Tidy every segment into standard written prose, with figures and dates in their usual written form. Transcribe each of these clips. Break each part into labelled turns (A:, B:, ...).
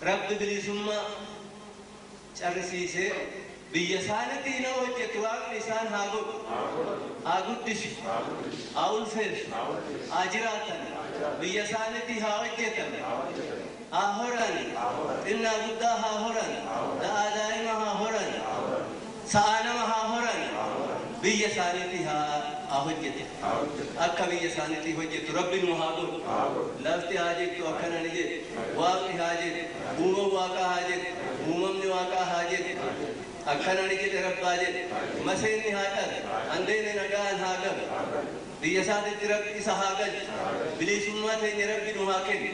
A: Rabbi bilisummaa carrisiisee Biyya isaaniitti nama hojjetu waaqni isaan haa godhu, haa guddisu, haa ulfeessu, haa jiraatan, biyya isaaniitti haa hojjetan, haa horan, xinnaa guddaa haa horan, da'aa daa'ima haa horan, sa'aa nama haa horan, biyya isaaniitti haa hojjetan. Akka biyya isaaniitti hojjetu Rabbi nu haa godhu. Lafti haa jettu akkana ni jedhu, waaqni haa jedhu, uumama waaqaa haa jedhu, uumamni waaqaa haa jedhu. Akkana ni jedhe rabbaa jedhe, maseenni haa dhalu, handeenni nagaan haa galu, biyya isaatitti Rabbi isa haa galchu, bilisummaa teenya Rabbi nu haa kennu.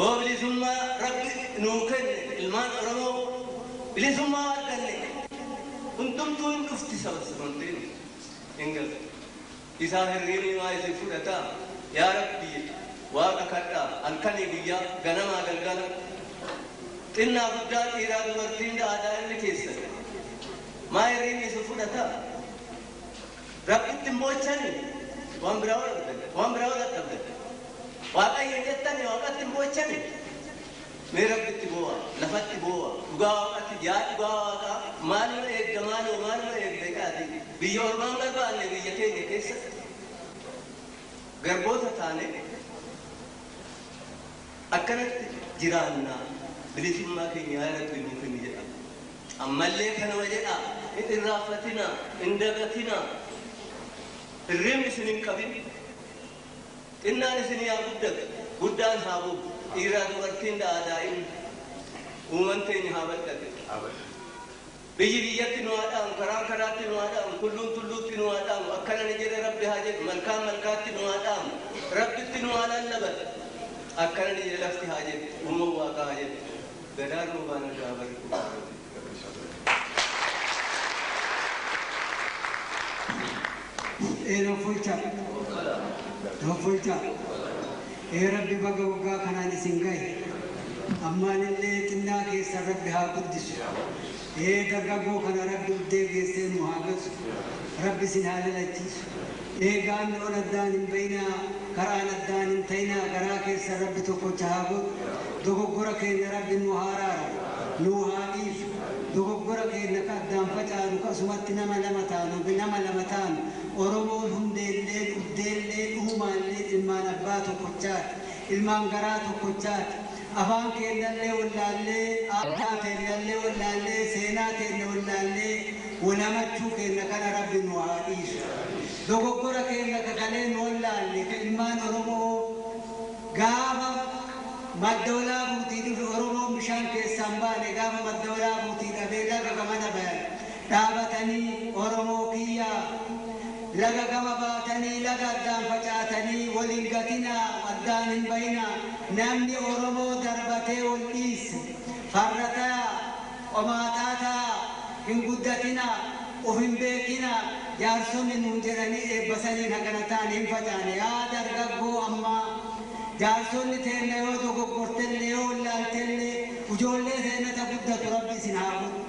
A: Oo bilisummaa Rabbi nuu kenne ilmaan Oromoo bilisummaa arganne hundumtuu hin dhufti sababsamantee hin galu. Isaa hirriibni maa isin fudhataa yaa Rabbi waaqa kadhaa halkanii guyyaa ganamaa galgala. Xinnaa guddaa dhiiraa dubartiin aadaa inni keessan maa hirriibni isin fudhataa? Rabbitti hin boochani waan biraa dadhabdan, waan biraa dadhabdan. Waaqayyo jettani waaqatti hin boochani. Mee Rabbitti boo'a, lafatti boo'a, dhugaa waaqatti yaa dhugaa waaqaa maaluma eegda maaloo maaluma eegda jedhaati. Biyya ormaan barbaanne biyya keenya keessatti garboota taane akkanatti jiraannaa. Bilisummaa keenya yaa Rabbi nuu kenni jedha. Ammallee kanuma jedha, hin irraanfatinaa, hin dagatinaa. Hirribni isin hin qabin. Xinnaan isin haa guddatu, guddaan haa bu'u, dhiiraa dubartiin da'aa daa'imni. Uuman teenya haa bal'ate. Biyyi biyyatti nu haa dhaamu, karaan karaatti nu haa dhaamu, tulluun tulluutti nu haa dhaamu, akkana ni jedhe Rabbi haa jedhu, malkaan malkaatti nu haa dhaamu, Rabbitti nu haa lallaban. Akkana ni jedhe lafti haa jedhu, uuman waaqaa haa jedhu. Gadaan roobaa nagaa barri
B: Ee Noffolcha. Ee Rabbi baga waggaa kanaan isin gahe. Ammaanillee xinnaa keessa Rabbi haa guddisu. Ee dargaggoo kana Rabbi uddee geessee nu haa gasu. Rabbi isin haa lalachiisu. Ee gaannoon addaan hin bayinaa, karaan addaan hin ta'inaa, garaa keessa Rabbi tokkocha haa godhu. Dogoggora keenya Rabbi nu haa araaramu, nu haa dhiisu. Dogoggora keenya ka addaan facaanu akkasumatti nama lama taanu, nama lama taanu. Oromoon hundeellee, uddeellee, uumaallee ilmaan abbaa tokkochaati, ilmaan garaa tokkochaati. Afaan keenyallee wallaallee, aadaa keenyallee wallaallee, seenaa keenya wallaallee, walamachuu keenya kana Rabbi nu haa dhiisu. Dogoggora keenya kakalee nu wallaalle ka ilmaan Oromoo gaafa madda walaa buutii dhufe Oromoon bishaan keessaan baane gaafa madda walaa buutii dhabee laga gamana bayan dhaabatanii Oromoo kiyyaa laga gama baatanii laga addaan facaatanii waliin gatinaa addaan hin bayinaa namni Oromoo darbatee wal dhiise farrataa qomaaxaataa hin guddatinaa of hin beekinaa jaarsonni nuun jedhanii eebbasaniin hagana ta'an hin facaane yaa dargaggoo ammaa jaarsonni teenna yoo dogoggortellee yoo wallaaltellee ijoollee teenna ta guddatu Rabbi isin haa godhu.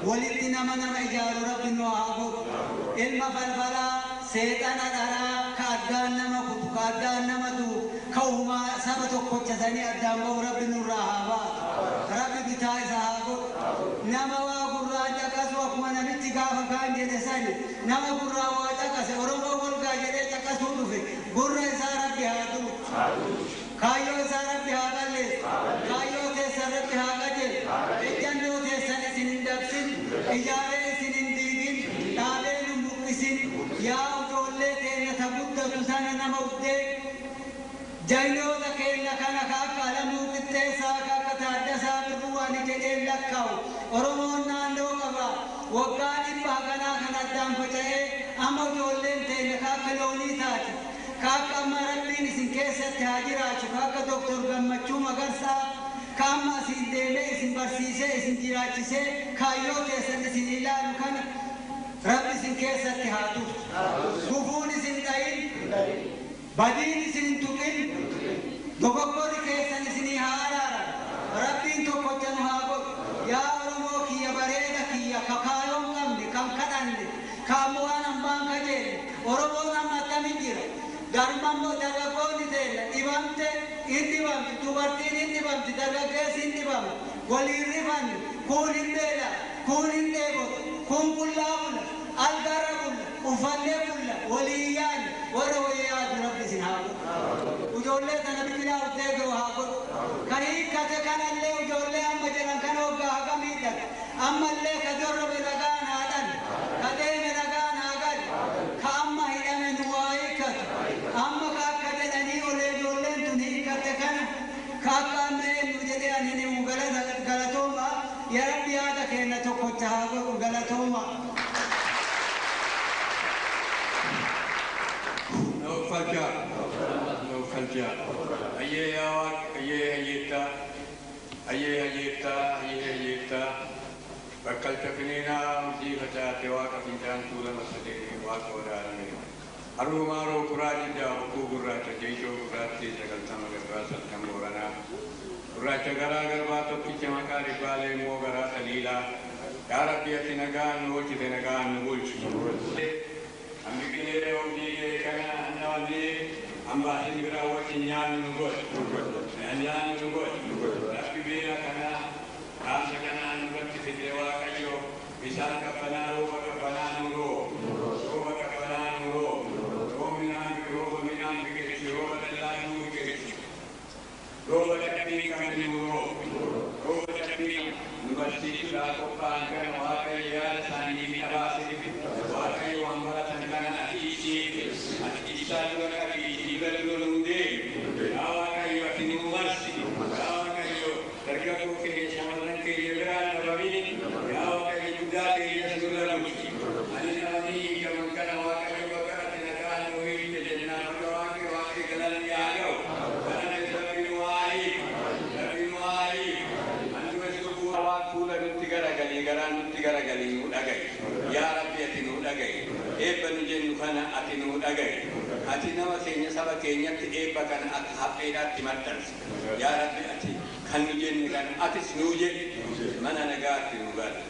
B: Walitti nama nama ijaaru Rabbi nu haa godhu. Ilma falfalaa seexana dharaa ka addaan nama kutu ka addaan nama du'u ka uumaa saba tokkochatanii addaan ba'u Rabbi nurraa haa baatu. Rabbi bitaa isa haa godhu. Nama waa gurraan caqasu akkuma namichi gaafa kaan jedhe sani nama gurraan waa caqase Oromoo golgaa jedhee caqasuu dhufe gurra isaa Rabbi haa duuchu. Kaayyoo isaa Rabbi haa balleessu. Kaayyoo teessan Rabbi haa qajeelu. Ejjannoo teessan isin hin dabsin. Ijaaree isin hin diigin. Dhaabee nu buqqisin. Yaa ijoollee teenya ta guddatu sana nama uddee. Jaynoota keenya kana ka akka Alamuu Qixxeessaa ka akka Taaddasaa Birruu ani jedheen lakkaa'u. Oromoon naannoo qaba. Waggaa dhibba haganaa kan addaan faca'ee amma ijoolleen teenya ka akka loonii taate. Ka akka amma Rabbiin isin keessatti haa jiraachu ka akka Doktor Gammachuu Magarsaa ka amma asiin deemee isin barsiisee isin jiraachisee kaayyoo teessan isin ilaalu kana Rabbi isin keessatti haa tursu. Gufuun isin dhayin, badiin isin hin tuqin, dogoggorri keessan isinii haa araaramu. Rabbiin tokkocha nu haa godhu. Yaa Oromoo kiyya bareeda kiyya ka kaayoon qabne kan kadhanne ka ammoo waan hambaan kajeelle Oromoon amma akkamin jira? Garmammoo dargaggoonni teenya dhibamte hin dhibamti, dubartiin hin dhibamti, dargaggeessi hin dhibamu. Waliin rifanne, kuun hin beela, Kun hin dheebota, kun qullaa bulla, algaarra bulla, uffannee bulla, walii yaadne, warra walii yaadu Rabbi isin haa godhu. Ijoollee tana biqilaa uddee gahu haa godhu. Ka hiikkate kanallee ijoollee amma jedhan kana waggaa hagam hiikkate. Ammallee ka dorrobe nagaan haa dhalu. Ka deeme nagaan haa galu. Ka amma hidhame nu waa hiikkatu. Amma ka akka jedhanii olee ijoolleen tun hiikkatte kana ka akka amma eenyu jedhee ani hin himu galatooma. Yaa Rabbi yaada keenya tokkocha haa godhu galatooma.
C: Noofalcha. Noofalcha. Ayyee yaa Waaq, ayyee hayyeettaa, ayyee hayyeettaa, ayyee hayyeettaa. Bakkalcha finiinaa hojii facaate Waaqa fincaan tuulama sadee Waaqa waraaname. Haruu maaroo kuraa diddaa bokkuu gurraacha jeeshoo gurraattii 90 garbaa salgan booranaa. Gurraacha garaa garbaa tokkicha maqaa dhibbaalee immoo garaa taliilaa. Yaa Rabbi ati nagaan nu oolchite nagaan nu bulchi. Hammi qilee hojii kee kana handhawanee hambaasin biraa wajjin nyaannu nu godhi. Nyaannu nu godhi. Rabbi beela kana dhaamsa kanaa nurratti fide Waaqayyo bishaan qabbanaa rooba qabbanaa nu rooba. Rooba qabbanaa nu rooba. Rooba midhaan rooba midhaan biqilchu rooba dallaa nu biqilchu. Rooba cabbii qabne nu rooba. Rooba cabbii nu barsiisuudhaa qophaa'an kana Waaqayyo yaada isaanii fi dhabaasee Waaqayyo waan baratan kana ati ibsiif. Ati ibsaa dura qabii dura dura nu deemi. Yaa Waaqayyo ati nu marsi. Yaa Waaqayyo dargaggoo keenya shamarran keenya biraan dhabamiin. Yaa Waaqayyo guddaa keenya nurra bulchi. Ani namanii hiikaman kana Waaqayyo bakka ati nagaan nu hiikte jennaan bakka Waaqayyo Waaqayyo galanni haa ga'u. Kana Rabbi nu haa hiiku. Rabbi nu haa hiiku. Ani duras lubbuu Waaq fuula nutti garagalii garaa nutti garagalii nu dhaga'i. Yaa Rabbi ati nu dhaga'i. Eebba nu jennu kana ati nu dhaga'i. Ati nama keenya saba keenyatti eebba kana akka hapheedhaatti maxxansi. Yaa Rabbi ati kan nu jenne kana atis nuu jedhi mana nagaatti nu gali.